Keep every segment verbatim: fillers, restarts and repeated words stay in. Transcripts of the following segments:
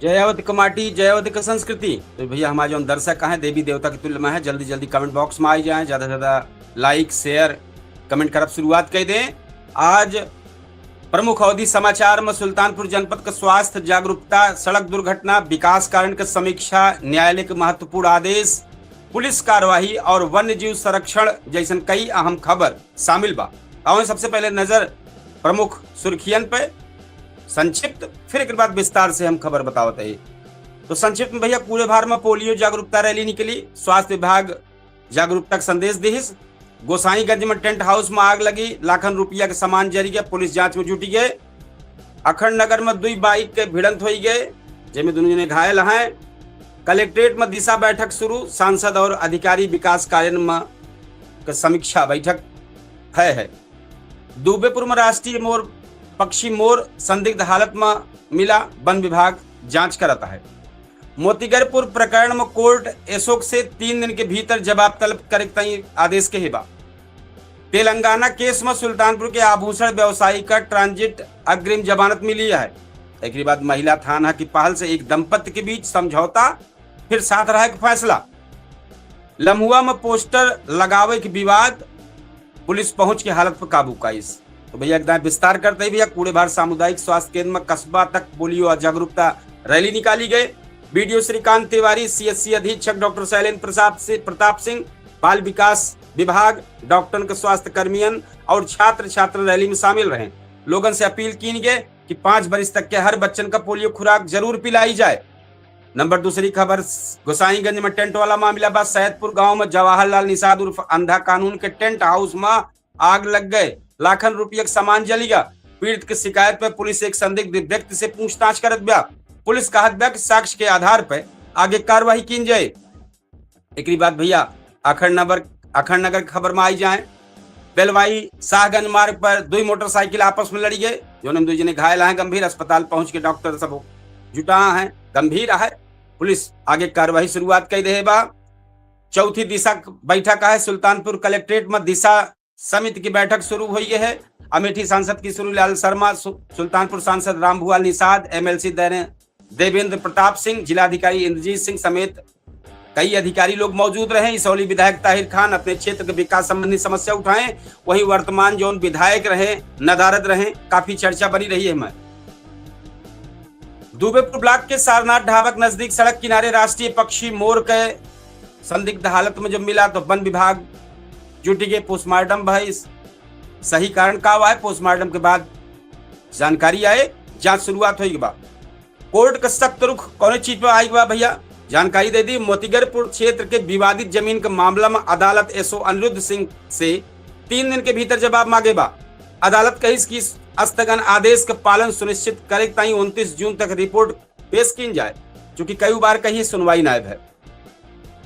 जयावत क माटी, जयावत क संस्कृति। तो भैया, हमारे जौन दर्शक हैं, देवी देवता के तुल्य में है, जल्दी जल्दी comment box में आ जाएं, ज्यादा से ज्यादा like, share, comment करब शुरुआत कर दें। आज प्रमुख अवधी समाचार में सुल्तानपुर जनपद के स्वास्थ्य जागरूकता, सड़क दुर्घटना, विकास कारण के समीक्षा, न्यायालय के महत्वपूर्ण आदेश, पुलिस कार्यवाही और वन्य जीव संरक्षण जैसन कई अहम खबर शामिल बा। आवें सबसे पहले नजर प्रमुख सुर्खियन पे, संक्षिप्त, फिर एक बाद विस्तार से हम खबर बतावत है। तो संक्षिप्त में भैया, पूरे भार में पोलियो जागरूकता रैली निकली, स्वास्थ्य विभाग जागरूकता के संदेश दिहिस। गोसाईगंज में टेंट हाउस में आग लगी, लाखन रुपया के सामान जरि गए, पुलिस जांच में जुटि गए। अखंड नगर में दुई बाइक के भिड़ंत होई गए, जेमे दोनों जने घायल हैं। कलेक्ट्रेट में दिशा बैठक शुरू, सांसद और अधिकारी विकास कार्य में के समीक्षा बैठक है, है। दुबेपुर में राष्ट्रीय मोर, पक्षी मोर संदिग्ध हालत में मिला, वन विभाग जांच करत है। मोतीगरपुर प्रकरण में कोर्ट अशोक से तीन दिन के भीतर जवाब तलब करे के तई आदेश के हेबा। तेलंगाना केस में सुल्तानपुर के आभूषण व्यवसायी का ट्रांजिट अग्रिम जमानत मिली है। एक बाद महिला थाना की पहल से एक दंपत्ति के बीच समझौता, फिर साथ रहे के फैसला। लम्हुआ में पोस्टर लगावे के विवाद, पुलिस पहुंच के हालत पर काबू काइस। तो भैया, एकदम विस्तार करते ही भैया, कूड़ेभार सामुदायिक स्वास्थ्य केंद्र में कस्बा तक पोलियो जागरूकता रैली निकाली गए। बीडीओ श्रीकांत तिवारी, सीएचसी अधीक्षक डॉक्टर शैलेंद्र प्रसाद सि-, प्रताप सिंह, बाल विकास विभाग, डॉक्टरन के स्वास्थ्य कर्मियन और छात्र छात्र रैली में शामिल रहे। लोगन से अपील कीन गए कि पाँच बरिस तक के हर बच्चन का पोलियो खुराक जरूर पिलाई जाए। नंबर दूसरी खबर, गोसाईगंज में टेंट वाला मामला बा। सैदपुर गांव में जवाहरलाल निषाद उर्फ अंधा कानून के टेंट हाउस में आग लग गए, लाखन रुपया के सामान जली गा। पीड़ित के शिकायत पे पुलिस एक संदिग्ध व्यक्ति से पूछताछ करत बा। पुलिस कहत बा कि साक्ष्य के आधार पे आगे कार्रवाई कीन जाए। एकरी बाद भैया, अखंड नगर, अखंड नगर की खबर में आई जाए। बेलवाई शाहगंज मार्ग पर दुई मोटरसाइकिल आपस में लड़ी गए, जौन में दुई जने घायल हैं गंभीर, अस्पताल पहुंच के डॉक्टर सब जुटा हैं, गंभीर है। पुलिस आगे कार्रवाई शुरुआत कर दे बा। चौथी दिशा बैठक है सुल्तानपुर कलेक्ट्रेट में, दिशा समिति की बैठक शुरू हुई है। अमेठी सांसद किशोरी लाल शर्मा, सु-, सुल्तानपुर सांसद रामभुआल निषाद, एमएलसी दैने-, देवेंद्र प्रताप सिंह, जिलाधिकारी इंद्रजीत सिंह समेत कई अधिकारी लोग मौजूद रहे। इसौली विधायक ताहिर खान अपने क्षेत्र के विकास संबंधी समस्या उठाएं। वहीं वर्तमान जौन विधायक रहे, नदारद रहे, काफी चर्चा बनी रही है। मैं दुबेपुर ब्लॉक के सारनाथ ढाबक नजदीक सड़क किनारे राष्ट्रीय पक्षी मोर के संदिग्ध हालत में जब मिला तो वन विभाग जुटी के पोस्टमार्टम भइस। सही कारण का हुआ है, पोस्टमार्टम के बाद जानकारी आए, जांच शुरुआत होई के बा। कोर्ट का सख्त रुख कौने चीज पर आई बा भैया, जानकारी दे दी। मोतीगरपुर क्षेत्र के विवादित जमीन के मामला में अदालत एसओ अनिरुद्ध सिंह से तीन दिन के भीतर जवाब मांगे बा। अदालत कहिस कि स्थगन आदेश का पालन सुनिश्चित करे ताई उनतीस जून तक रिपोर्ट पेश कीन जाए, चूंकि कई बार कहीं सुनवाई नायब है।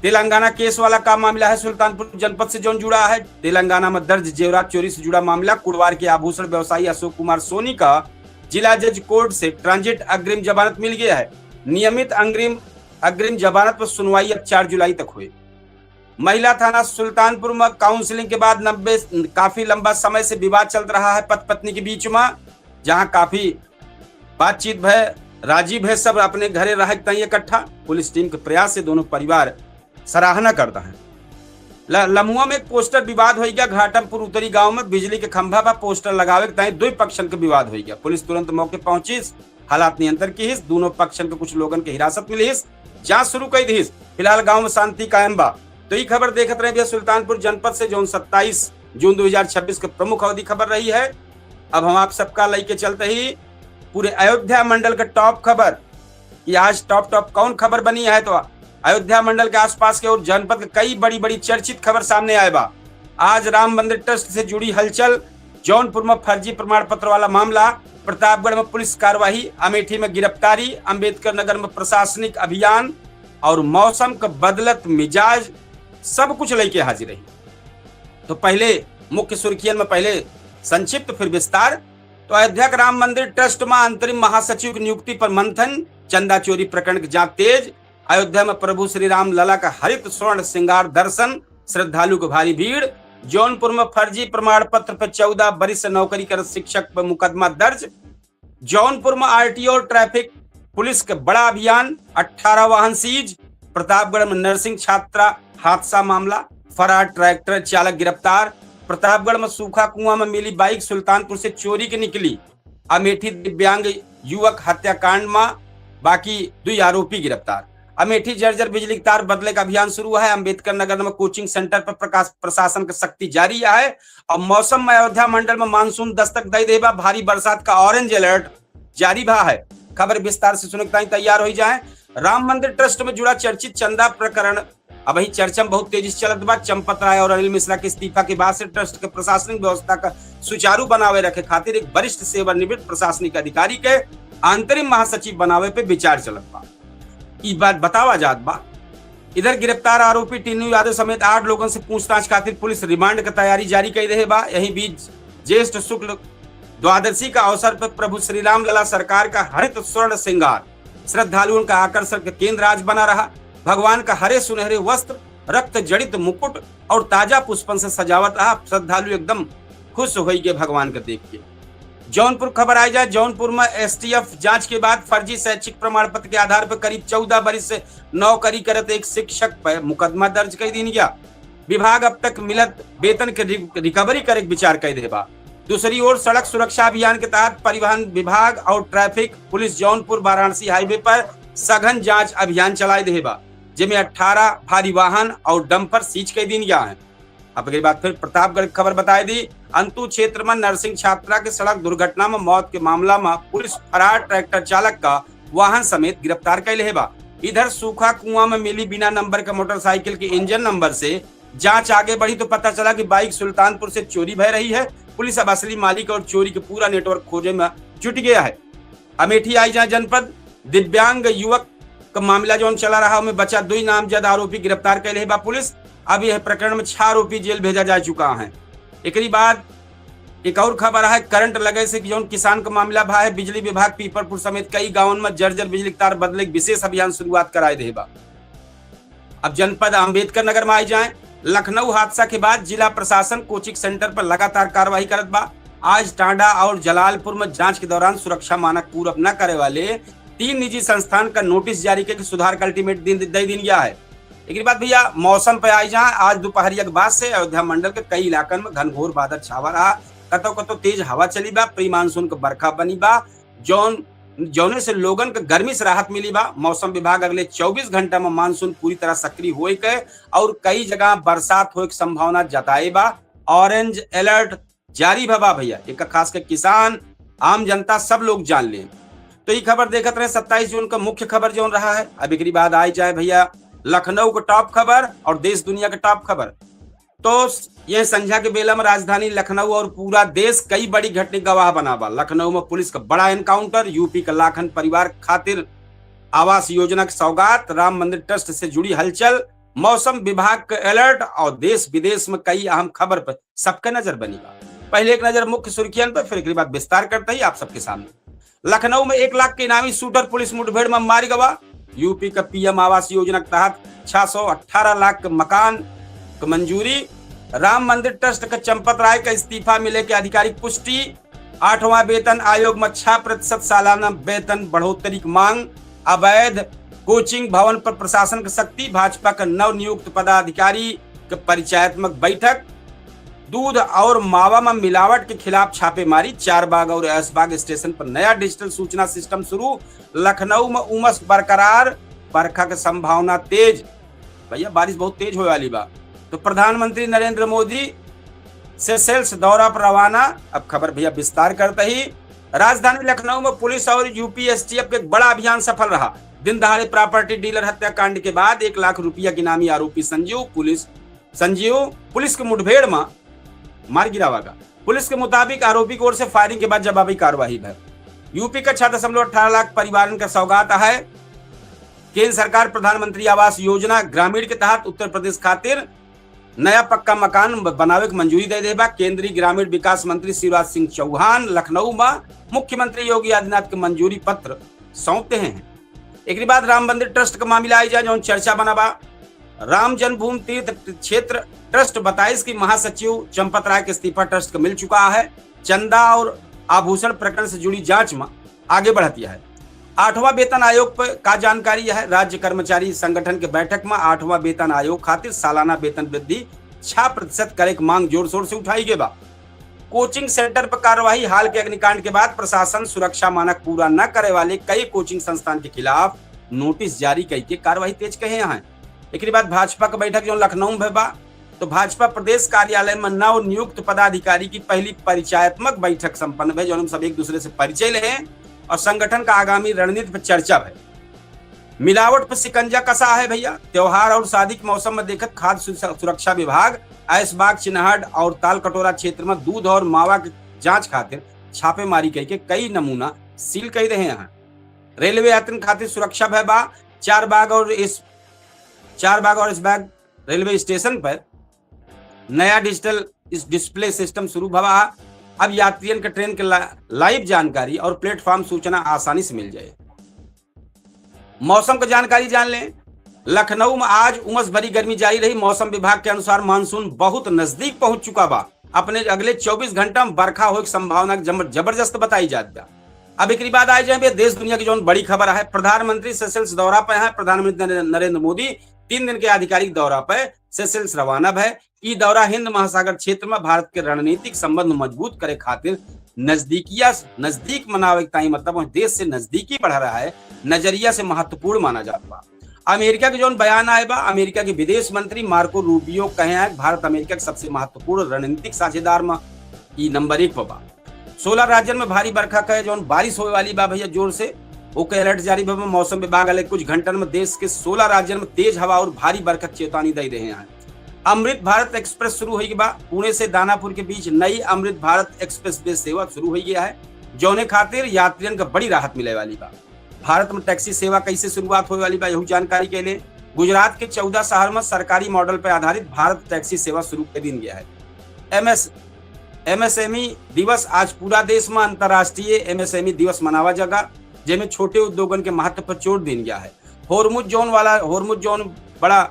तेलंगाना केस वाला का मामला है, सुल्तानपुर जनपद से जौन जुड़ा है। तेलंगाना में दर्ज जेवरात चोरी से जुड़ा मामला, कुड़वार के आभूषण व्यवसायी अशोक कुमार सोनी का जिला जज कोर्ट से ट्रांजिट अग्रिम जमानत मिल गया है। नियमित अग्रिम, अग्रिम जमानत पर सुनवाई अब चार जुलाई तक हुई। महिला थाना सुल्तानपुर में काउंसलिंग के बाद नब्बे, काफी लंबा समय से विवाद चलत रहा है पति पत्नी के बीच में, जहां काफी बातचीत भय, राजी भय, सब अपने घरे रहे ताई इकट्ठा। पुलिस टीम के प्रयास से दोनों परिवार सराहना करता है। ल-, लमुआ में एक पोस्टर विवाद हो गया। घाटमपुर उत्तरी गांव में बिजली के खंभा पर पोस्टर लगावे के ताई दुई पक्षन के विवाद हो गया। पुलिस तुरंत मौके पहुंची, हालात नियंत्रण की हिस, दोनों पक्षन के कुछ लोगन के हिरासत मिली हिस, जांच शुरू कर दी हिस। फिलहाल गांव में शांति कायम बा। तो ई खबर देखत रहे भैया सुल्तानपुर जनपद से, जौन सत्ताईस जून दो हज़ार छब्बीस के प्रमुख अवधि खबर रही है। अब हम आप सबका लेके चलते ही पूरे अयोध्या मंडल का टॉप खबर कि आज टॉप टॉप कौन खबर बनी है, तो अयोध्या मंडल के आसपास के और जनपद के कई बड़ी बड़ी चर्चित खबर सामने आए बा। आज राम मंदिर ट्रस्ट से जुड़ी हलचल, जौनपुर में फर्जी प्रमाण पत्र वाला मामला, प्रतापगढ़ में पुलिस कार्यवाही, अमेठी में गिरफ्तारी, अंबेडकर नगर में प्रशासनिक अभियान और मौसम का बदलत मिजाज, सब कुछ लेके हाजिर रही। तो पहले मुख्य सुर्खियन में पहले संक्षिप्त, फिर विस्तार। तो अयोध्या के राम मंदिर ट्रस्ट में अंतरिम महासचिव की नियुक्ति पर मंथन, चंदा चोरी प्रकरण की जांच तेज, अयोध्या में प्रभु श्री राम लला का हरित स्वर्ण श्रृंगार दर्शन, श्रद्धालु को भारी भीड़। जौनपुर में फर्जी प्रमाण पत्र पर चौदह बरिस से नौकरी करत शिक्षक पर मुकदमा दर्ज। जौनपुर में आरटीओ और ट्रैफिक पुलिस के बड़ा अभियान, अठारह वाहन सीज। प्रतापगढ़ में नर्सिंग छात्रा हादसा मामला, फरार ट्रैक्टर चालक गिरफ्तार। प्रतापगढ़ में सूखा कुआं में मिली बाइक, सुल्तानपुर से चोरी के निकली। अमेठी दिव्यांग युवक हत्याकांड में बाकी दुई आरोपी गिरफ्तार। अमेठी जर्जर बिजली के तार बदले का अभियान शुरू है। अम्बेडकर नगर में कोचिंग सेंटर पर प्रकाश, प्रशासन का सख्ती जारी है। और मौसम में अयोध्या मंडल में मानसून दस्तक दे देबा, भारी बरसात का ऑरेंज अलर्ट जारी भा है। खबर विस्तार से सुने के ताईं तैयार हो जाए। राम मंदिर ट्रस्ट में जुड़ा चर्चित चंदा प्रकरण अबहीं चर्चा में बहुत तेजी से चलत बा। चंपत राय और अनिल मिश्रा के इस्तीफा के बाद से ट्रस्ट के प्रशासनिक व्यवस्था का सुचारू बनावे रखे खातिर एक वरिष्ठ सेवानिवृत्त प्रशासनिक अधिकारी के अंतरिम महासचिव बनावे पे विचार चलत बा। ई बात बतावा जात बा। इधर गिरफ्तार आरोपी टीनू यादव समेत आठ लोगन से पूछताछ खातिर पुलिस रिमांड के तैयारी जारी कई रहे बा। यही बीच ज्येष्ठ शुक्ल द्वादशी का अवसर पर प्रभु श्री राम लला सरकार का हरित स्वर्ण श्रृंगार श्रद्धालुओं का आकर्षण का केंद्र आज बना रहा। भगवान का हरे सुनहरे वस्त्र, रक्त जड़ित मुकुट और ताजा पुष्पन से सजावट रहा। श्रद्धालु एकदम खुश होई गए भगवान का देख के। जौनपुर खबर आई जाए, जौनपुर में एसटीएफ जांच के बाद फर्जी शैक्षिक प्रमाण पत्र के आधार पर करीब चौदह बरिस से नौकरी करत एक शिक्षक पर मुकदमा दर्ज कर दीन गया। विभाग अब तक मिलत वेतन के रि-, रिकवरी करे के विचार कर दे बा। दूसरी ओर सड़क सुरक्षा अभियान के तहत परिवहन विभाग और ट्रैफिक पुलिस जौनपुर वाराणसी हाईवे पर सघन जांच अभियान चलाए दे बा, जेमे अठारह भारी वाहन और डंपर सीज कर दीन गया है। अब अगली बात फिर प्रतापगढ़ की खबर बताए दी। अंतु क्षेत्र में नर्सिंग छात्रा के सड़क दुर्घटना में मौत के मामला में पुलिस फरार ट्रैक्टर चालक का वाहन समेत गिरफ्तार कर ले बा। इधर सूखा कुआं में मिली बिना नंबर के मोटरसाइकिल के इंजन नंबर से जांच आगे बढ़ी तो पता चला कि बाइक सुल्तानपुर से चोरी भय रही है। पुलिस अब असली मालिक और चोरी के पूरा नेटवर्क खोजे में जुट गया है। अमेठी आई जाए जनपद, दिव्यांग युवक का मामला जौन चला रहा, ओमे बचा दुई नामजद आरोपी गिरफ्तार कर ले बा पुलिस। अब यह प्रकरण में छह आरोपी जेल भेजा जा चुका है। एकरी बाद एक और खबर है, करंट लगे से जौन किसान का मामला भा है, बिजली विभाग पीपरपुर समेत कई गांवन में जर्जर बिजली के तार बदले के विशेष अभियान शुरुआत कराए दे बा। अब जनपद अम्बेडकर नगर में आई जाए, लखनऊ हादसा के बाद जिला प्रशासन कोचिंग सेंटर पर लगातार कार्रवाई करत बा। आज टांडा और जलालपुर में जांच के दौरान सुरक्षा मानक पूरा न करे वाले तीन निजी संस्थान का नोटिस जारी करके सुधार का अल्टीमेट दिन दे दीन गया है। एक बात भैया, मौसम पे आई जाए, आज दोपहरिया के बाद से अयोध्या मंडल के कई इलाकन में घनघोर बादल छावा रहा, कतो कतो तेज हवा चली बा, प्री मानसून के बरखा बनी बा, जौन जौने से लोगन के गर्मी से राहत मिली बा। मौसम विभाग अगले चउबीस घंटा में मानसून पूरी तरह सक्रिय होए के और कई जगह बरसात होए के संभावना जताए बा। ऑरेंज अलर्ट जारी भा बा भैया, एक खास के किसान, आम जनता, सब लोग जान लें। तो ई खबर देखत रहे सत्ताईस जून का मुख्य खबर जौन रहा है। अब एकरी बाद आई जाए भैया लखनऊ के टॉप खबर और देश दुनिया के टॉप खबर। तो यह संझा के बेला में राजधानी लखनऊ और पूरा देश कई बड़ी घटना गवाह बना बा। लखनऊ में पुलिस का बड़ा एनकाउंटर, यूपी का लाखन परिवार खातिर आवास योजना के सौगात, राम मंदिर ट्रस्ट से जुड़ी हलचल, मौसम विभाग का अलर्ट और देश विदेश में कई अहम खबर पर सबके नजर बनी बा। पहले एक नजर मुख्य सुर्खियन पर, फिर एकरी बाद विस्तार करते ही आप सबके सामने। लखनऊ में एक लाख के इनामी शूटर पुलिस मुठभेड़ में मार गवा। यूपी का पीएम आवास योजना के तहत छह सौ अठारह लाख के मकान के मंजूरी। राम मंदिर ट्रस्ट के चंपत राय का इस्तीफा मिले के आधिकारिक पुष्टि। आठवां वेतन आयोग में छह प्रतिशत सालाना वेतन बढ़ोतरी की मांग। अवैध कोचिंग भवन पर प्रशासन की सख्ती। भाजपा के नव नियुक्त पदाधिकारी के परिचयात्मक बैठक। दूध और मावा में मिलावट के खिलाफ छापेमारी। चारबाग और ऐशबाग स्टेशन पर नया डिजिटल सूचना सिस्टम शुरू। लखनऊ में उमस बरकरार, बरखा के संभावना तेज। भैया, बारिश बहुत तेज होए वाली बा। तो प्रधानमंत्री नरेंद्र मोदी सेशेल्स दौरा पर रवाना। अब खबर भैया विस्तार करते ही, राजधानी लखनऊ में पुलिस और यूपी एसटीएफ के एक बड़ा अभियान सफल रहा। दिन दहाड़े प्रॉपर्टी डीलर हत्याकांड के बाद एक लाख रुपया के इनामी आरोपी संजीव पुलिस, संजीव पुलिस के मुठभेड़ में मार गिरावा गा। पुलिस के मुताबिक आरोपी की ओर से फायरिंग के बाद जवाबी कार्रवाई भय। यूपी का छह दशमलव अठारह लाख परिवारन का सौगात है। केंद्र सरकार प्रधानमंत्री आवास योजना ग्रामीण के तहत उत्तर प्रदेश खातिर नया पक्का मकान ब-, बनावे के मंजूरी दे दे बा। केंद्रीय ग्रामीण विकास मंत्री शिवराज सिंह चौहान लखनऊ में मुख्यमंत्री योगी आदित्यनाथ के मंजूरी पत्र सौंप दे हैं। एकरी बाद राम मंदिर ट्रस्ट का मामला आई जाए, जौन चर्चा बना बा। राम जन्मभूमि तीर्थ क्षेत्र ट्रस्ट बताइस कि महासचिव चंपत राय के इस्तीफा ट्रस्ट को मिल चुका है। चंदा और आभूषण प्रकरण से जुड़ी जांच में आगे बढ़तिया है। आठवां वेतन आयोग पर का जानकारी है? राज्य कर्मचारी संगठन के बैठक में आठवां वेतन आयोग खातिर सालाना वेतन वृद्धि छह प्रतिशत करे के मांग जोर शोर से उठाई गई बा। कोचिंग सेंटर पर कार्यवाही। हाल के अग्निकांड के बाद प्रशासन सुरक्षा मानक पूरा न करे वाले कई कोचिंग संस्थान के खिलाफ नोटिस जारी करके कार्यवाही तेज कहे हैं। एकरी बाद भाजपा के बैठक जो लखनऊ में बा, तो भाजपा प्रदेश कार्यालय में नव नियुक्त पदाधिकारी की पहली परिचयात्मक बैठक संपन्न भई, जौन सब एक दूसरे से परिचय ले हैं और संगठन का आगामी रणनीति पर चर्चा भई। मिलावट पर शिकंजा कसा है भैया। त्योहार और शादी के मौसम में देखत खाद्य सु-, सुरक्षा विभाग ऐशबाग, चिनहट और तालकटोरा क्षेत्र में दूध और मावा के जांच खातिर छापेमारी करके कई नमूना सील कर रहे हैं। रेलवे यात्रियों खातिर सुरक्षा भय बा। चार बाग और इस चार बाग और इस बाग रेलवे स्टेशन पर नया डिजिटल इस डिस्प्ले सिस्टम शुरू भवा। अब यात्रियन के ट्रेन के ला-, लाइव जानकारी और प्लेटफॉर्म सूचना आसानी से मिल जाए। मौसम के जानकारी जान लें। लखनऊ में आज उमस भरी गर्मी जारी रही। मौसम विभाग के अनुसार मानसून बहुत नजदीक पहुंच चुका बा। अपने अगले चउबीस घंटा में बरखा होए के संभावना जम-, जबरदस्त बताई जात बा। अब एकरी बाद आए जाए देश दुनिया की जौन बड़ी खबर है, प्रधानमंत्री सेशेल्स दौरा पे हैं। प्रधानमंत्री नरे-, नरेंद्र मोदी तीन दिन के आधिकारिक दौरा पे सेशेल्स रवाना भय। ई दौरा हिंद महासागर क्षेत्र में भारत के रणनीतिक संबंध मजबूत करे खातिर नजदीकिया, नजदीक मनावे के ताई, मतलब वह देश से नजदीकी बढ़ रहा है, नजरिया से महत्वपूर्ण माना जात बा। अमेरिका के जौन बयान आए बा, अमेरिका के विदेश मंत्री मार्को रूबियो कहे हैं कि भारत अमेरिका के सबसे महत्वपूर्ण रणनीतिक साझेदार में ई नंबर एक पर बा। सोलह राज्यन में भारी बरखा के जौन बारिश होए वाली बा भैया जोर से, ओके अलर्ट जारी बा। मौसम विभाग अगले कुछ घंटन में देश के सोलह राज्यन में तेज हवा और भारी बरखा के चेतावनी दे रहे हैं। अमृत भारत एक्सप्रेस शुरू होई बा। पुणे से दानापुर के बीच नई अमृत भारत एक्सप्रेस वे सेवा शुरू होई गया है, जौने खातिर यात्रियन का बड़ी राहत मिले वाली बा। भारत में टैक्सी सेवा कैसे शुरुआत होए वाली बा, यहू जानकारी के लिए गुजरात के चौदह शहर में सरकारी मॉडल पर आधारित भारत टैक्सी सेवा शुरू कर दीन गया है। एमएस एमएसएमई दिवस। आज पूरा देश में अंतर्राष्ट्रीय एमएसएमई दिवस मनावा जगा, जेमे छोटे उद्योगन के महत्व पर जोर दीन गया है। होरमुज जोन वाला, होरमुज जोन बड़ा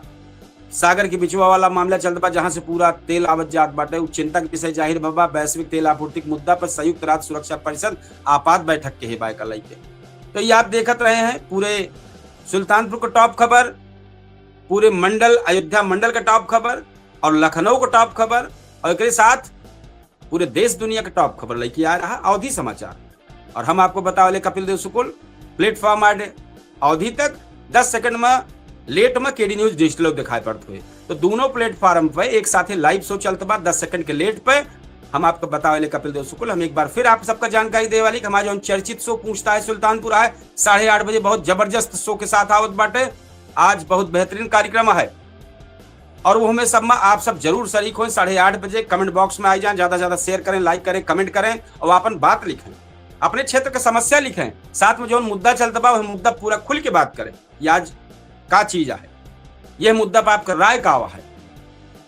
सागर के बिचवा वाला मामला चलत बा, जहां से पूरा तेल आवत जात बाटे, उ चिंता के विषय जाहिर बा। वैश्विक तेल आपूर्ति के मुद्दा पर संयुक्त राष्ट्र सुरक्षा परिषद आपात बैठक के है बा एका लइके। तो ये आप देखत रहे हैं पूरे सुल्तानपुर का टॉप खबर, पूरे मंडल, अयोध्या मंडल का टॉप खबर और लखनऊ का टॉप खबर, और एकरे साथ पूरे देश दुनिया के टॉप खबर लेके आ रहा अवधी समाचार। और हम आपको बतावले कपिल देव शुक्ल, प्लेटफॉर्म ऐड अवधी तक दस सेकंड में लेट में केडी न्यूज डिजिटल दिखाई पड़त हुए। तो दोनों प्लेटफॉर्म पे एक साथे लाइव शो चलत बा दस सेकंड के लेट पे। हम आपको बतावले कपिल देव शुक्ल। हम एक बार फिर आप सबका जानकारी देवे वाली कि हमारा जौन चर्चित शो पूछता है सुल्तानपुर है साढ़े आठ बजे, बहुत जबरदस्त शो के साथ आवत बाटे। आज बहुत बेहतरीन कार्यक्रम है और वो हमें सब में आप सब जरूर शरीक हों। साढ़े आठ बजे कमेंट बॉक्स में आ जाएं, ज्यादा से ज्यादा शेयर करें, लाइक करें, कमेंट करें और अपन बात लिखें, अपने क्षेत्र का समस्या लिखें, साथ में जौन मुद्दा चलत बा वह मुद्दा पूरा खुल के बात करें। ये आज का चीज है, यह मुद्दा पर आपका राय का है,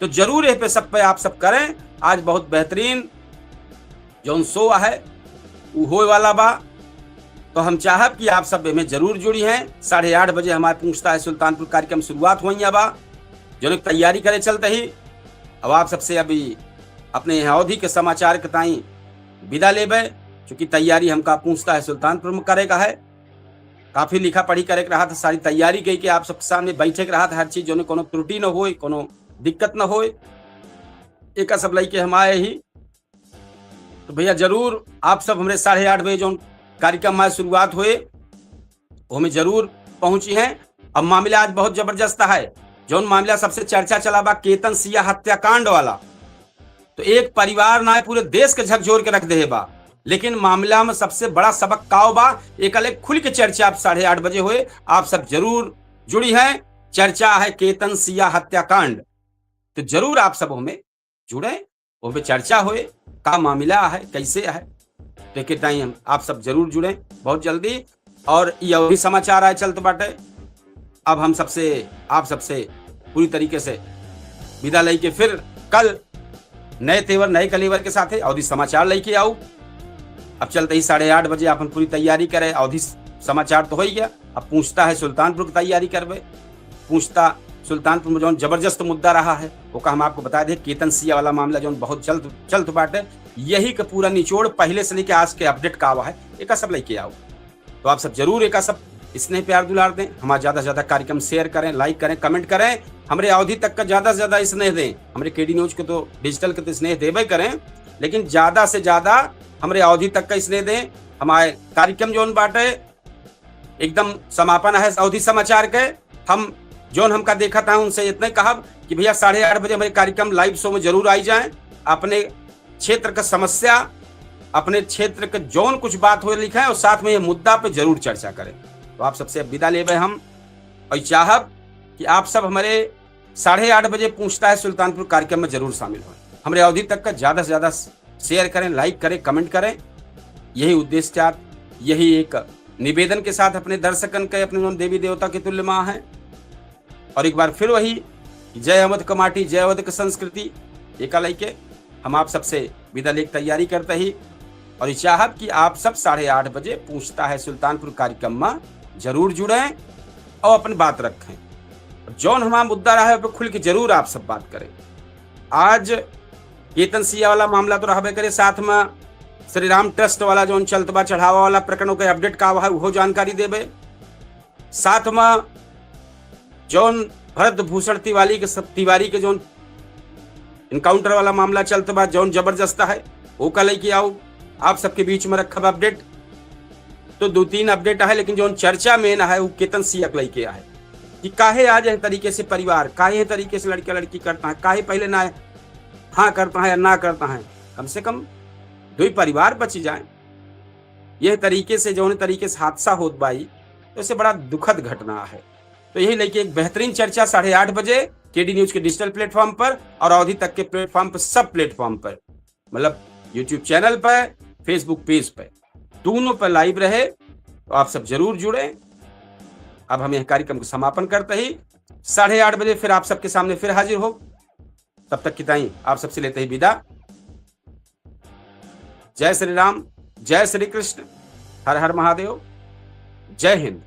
तो जरूर यह पे सब पे आप सब करें। आज बहुत बेहतरीन जौन शो है उ होए वाला बा। तो हम चाहब कि आप सब एमे जरूर जुड़ी हैं। साढ़े आठ बजे हमारे पूछता है सुल्तानपुर कार्यक्रम शुरुआत होइया बा, जौन एक तैयारी करे चलते ही अब आप सबसे अभी अपने यहाँ अवधी के समाचार के ताई विदा लेबे, चूंकि तैयारी हमका पूछता है सुल्तानपुर में करे का है। काफी लिखा पढ़ी करे के रहा था, सारी तैयारी कई के आप सबके सामने बैठे के रहा था, हर चीज जौन कोनो त्रुटि न होए, कोनो दिक्कत न होए, एका सब लइके हम आए ही। तो भैया जरूर आप सब हमरे साढ़े आठ बजे जौन कार्यक्रम आज शुरुआत होए, ओमे जरूर पहुंची हैं। अब मामला आज बहुत जबरदस्त है, जौन मामला सबसे चर्चा चला बा केतन सिया हत्याकांड वाला, तो एक परिवार ना पूरे देश के झकझोर के रख दे बा। लेकिन मामला में सबसे बड़ा सबक काव बा, एक अलग खुल के चर्चा आप साढ़े आठ बजे होए, आप सब जरूर जुड़ी हैं। चर्चा है केतन सिया हत्याकांड, तो जरूर आप सब हमें जुड़े, वो पे चर्चा होए, का मामला है, कैसे है, तो एक टाइम आप सब जरूर जुड़े बहुत जल्दी। और ये अवधी समाचार आए चलत बाटे। अब हम सबसे, आप सबसे पूरी तरीके से विदा लेके फिर कल नए तेवर, नए कलेवर के साथ अवधी समाचार लेके आऊ। अब चलते ही साढ़े आठ बजे अपन पूरी तैयारी करे। अवधी समाचार तो हो ही गया, अब पूछता है सुल्तानपुर की तैयारी करबे। पूछता सुल्तानपुर में जौन जबरदस्त मुद्दा रहा है, ओका हम आपको बता दें, केतन सिया वाला मामला जौन बहुत जल्द चलत बाटे, यही के पूरा निचोड़ पहले से लेके आज के अपडेट का हुआ है, एका सब लेके आओ। तो आप सब जरूर एका सब स्नेह प्यार दुलार दें, हमारा ज्यादा से ज्यादा कार्यक्रम share करें, like करें, comment करें, हमरे अवधी तक का ज्यादा से ज्यादा स्नेह दें। हमरे केडी न्यूज के तो, डिजिटल के तो स्नेह देबे करें, लेकिन ज्यादा से ज्यादा हमरे अवधी तक का स्नेह दें। हमारे कार्यक्रम जौन बाटे एकदम समापन है अवधी समाचार के। हम जौन हमका देखत हैं उनसे इतने कहब कि भैया साढ़े आठ बजे हमरे कार्यक्रम live show में जरूर आई जाएं, अपने क्षेत्र का समस्या, अपने क्षेत्र के जौन कुछ बात हो लिखे और साथ में ये मुद्दा पे जरूर चर्चा करें। तो आप सबसे अब विदा लेबे हम और चाहब कि आप सब हमरे साढ़े आठ बजे पूछता है सुल्तानपुर कार्यक्रम में जरूर शामिल हों। हमरे अवधी तक का ज्यादा से ज्यादा share करें, like करें, comment करें। यही उद्देश्य के साथ, यही एक निवेदन के साथ अपने दर्शकन के, अपने जौन देवी देवता के तुल्य माँ हैं। और एक बार फिर वही, जय अवध क माटी, जय अवध क संस्कृति, एका लइके हम आप सबसे विदा लेके तैयारी करते ही और ये चाहब कि आप सब साढ़े आठ बजे पूछता है सुल्तानपुर कार्यक्रम में जरूर जुड़ें और अपन बात रखें। जौन हमारा मुद्दा रहे, ओपे खुल के जरूर आप सब बात करें। आज केतन सिया वाला मामला तो रहबे करे, साथ में श्री राम ट्रस्ट वाला जौन चलत बा चढ़ावा वाला प्रकरण, ओके update का हुआ है, उहो जानकारी देबे। साथ में जौन भरत भूषण तिवारी के सब, तिवारी के जौन encounter वाला मामला चलत बा, जौन जबरदस्त है, ओका लइके आओ, आप सबके बीच में रखब update। तो दो तीन update है, लेकिन जौन चर्चा main है, वो केतन सिया के लइके है कि काहे आज यह तरीके से परिवार, काहे यह तरीके से लड़का लड़की करता है, काहे पहले ना हाँ करता है या ना करता है, कम से कम दो ही परिवार बच जाए। यह तरीके से, जौन तरीके से हादसा होत बाई, तो इसे बड़ा दुखद घटना है। तो यही लइके एक बेहतरीन चर्चा साढ़े आठ बजे केडी न्यूज के डिजिटल प्लेटफॉर्म पर और अवधी तक के प्लेटफॉर्म पर, सब प्लेटफॉर्म पर, मतलब YouTube चैनल पर, Facebook पेज पर, दोनों पर live रहे। तो आप सब जरूर जुड़ें। अब हम यह कार्यक्रम को समापन करते ही साढ़े आठ बजे फिर आप सबके सामने फिर हाजिर हो। तब तक की ताई आप सबसे लेते ही विदा। जय श्री राम, जय श्री कृष्ण, हर हर महादेव, जय हिंद।